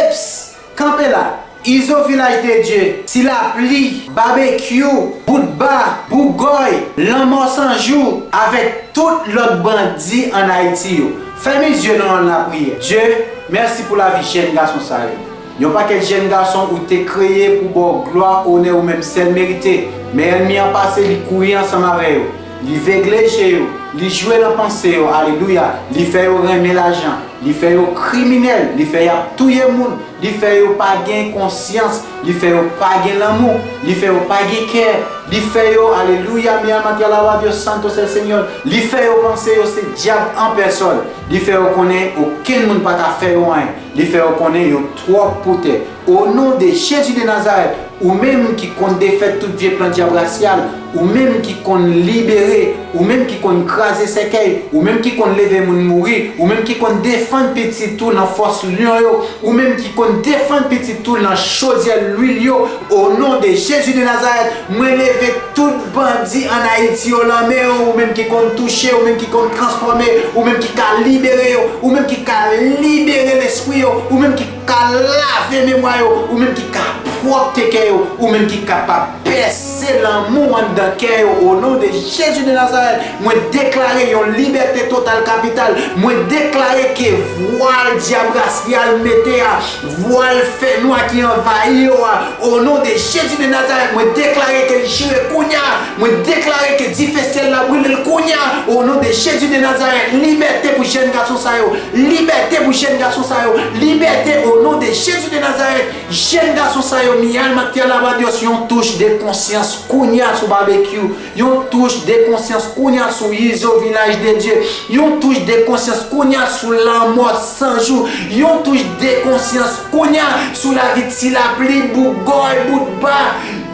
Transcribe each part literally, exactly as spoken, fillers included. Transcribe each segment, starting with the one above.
Eps! Kanpe la! Izo Vilaj de Dye, Ti Lapli, Babekyou, Boutba, Bougòy, Lanmò San Jou, avèk tout lòt bandi ann Ayiti yo. Fèmen zye nou nan lapriyè. Dye, mèsi pou lavi jèn gason sa yo. Yon pakèt jèn gason ou te kreye pou ba w glwa, onè ou menm sèl merite. Men ènmi an pase, li kouri ansanm avè yo. Li vegle je yo, li jwe nan panse yo, alelouya. Li fè yo renmen lajan, li fè yo kriminèl, li fè y ap touye moun, li fè yo pa gen konsyans, li fè yo pa gen lanmou, li fè yo pa gen kè, li fè yo, alelouya, mi amante alabado santo el Señor, li fè yo panse yo se dyab an pèsòn, li fè yo konnen okenn moun pa ka fè yo anyen, li fè yo konnen yo twòp pou tè. O non de Jezi de Nazarèt, ou menm ki konn defèt tout vye plan dyab rasyal, ou menm ki konn libere, ou menm ki konn kraze sèkèy, ou menm ki konn leve moun mouri, ou menm ki konn defann pitit ou nan fòs lyon yo, ou menm ki konn defann pitit ou nan chodyè lwil yo, o non de Jezi de Nazarèt, mwen leve tout bandi ann Ayiti yo nan men w, ou menm ki konn touche, ou menm ki konn transfòme, ou menm ki ka libere yo, ou menm ki ka libere lespri yo, ou menm ki ka lave memwa yo, ou menm ki ka pwòpte kè yo, ou menm ki kapab pèse lanmou anndan kè yo, o non de Jezi de Nazarèt, mwen deklare yon libète total kapital. Mwen deklare ke vwal dyab rasyal mete a, vwal fènwa ki anvayi yo a, o non de Jezi de Nazarèt, mwen deklare ke l chire kounye a. Mwen deklare ke dife syèl la brile l kounye a, o non de Jezi de Nazarèt. Libète pou jèn gason sa yo. Libète pou jèn gason sa yo. Libète o non de Jezi de Nazarèt. Jèn gason sa yo, mi alma tierra va Dios, yon touch de konsyans kounye a sou Babekyou. Yon touch de konsyans kounye a sou Izo Vilaj de Dye. Yon touch de konsyans kounye a sou Lanmò San Jou. Yon touch de konsyans kounye a sou lavi Ti Lapli, Bougòy, Boutba,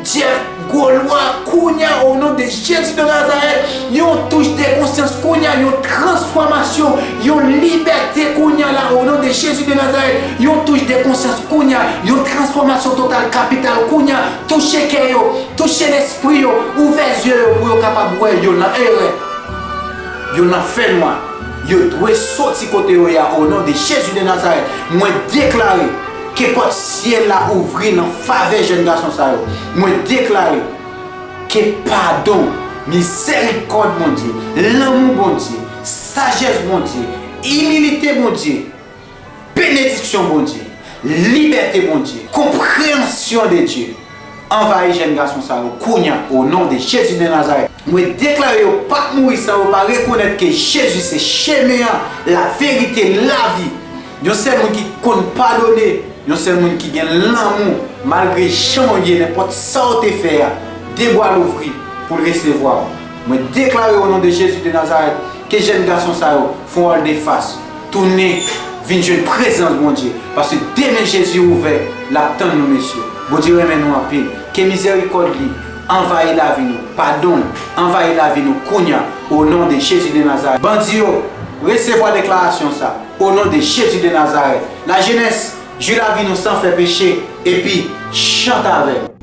Jeff Golwa, kounye a, o non de Jezi de Nazarèt, yon touch de konsyans kounye a, yon transfòmasyon, yon libète kounye a la, o non de Jezi de Nazarèt, yon touch de konsyans kounye a, yon transfòmasyon total kapital kounye a, touche kè yo, touche lespri yo, ouvè zye yo pou yo kapab wè yo nan erè, yo nan fènwa, yo dwe soti kote yo ye a, o non de Jezi de Nazarèt, mwen deklare ke pòt syèl la ouvri nan favè jèn gason sa yo. Mwen deklare ke padon, mizèrikòd Bondye, lanmou Bondye, sajès Bondye, imilite Bondye, benediksyon Bondye, libète Bondye, konpreyansyon de Dye anvayi jèn gason sa yo kounye a, o non de Jezi de Nazarèt. Mwen deklare yo p ap mouri san yo pa rekonèt ke Jezi se chemen an, laverite, lavi. Yon sèl moun ki konn padone, yon sèl moun ki gen lanmou, malgre jan w ye, nenpòt sa w te fè a, de bra l ouvri pou l resevwa w. Mwen deklare o non de Jezi de Nazarèt ke jèn gason sa yo fè yon vòl de fas, tounen vin jwenn prezans Bondye, paske demen Jezi ouvè, l ap tann nou, mesye. Bondye renmen nou anpil. Ke mizèrikòd li anvayi lavi nou, padon l anvayi lavi nou kounye a, o non de Jezi de Nazarèt. Bandi yo, resevwa deklarasyon sa, o non de Jezi de Nazarèt. Lajenès, jwi lavi nou san fè peche, epi chante avè m.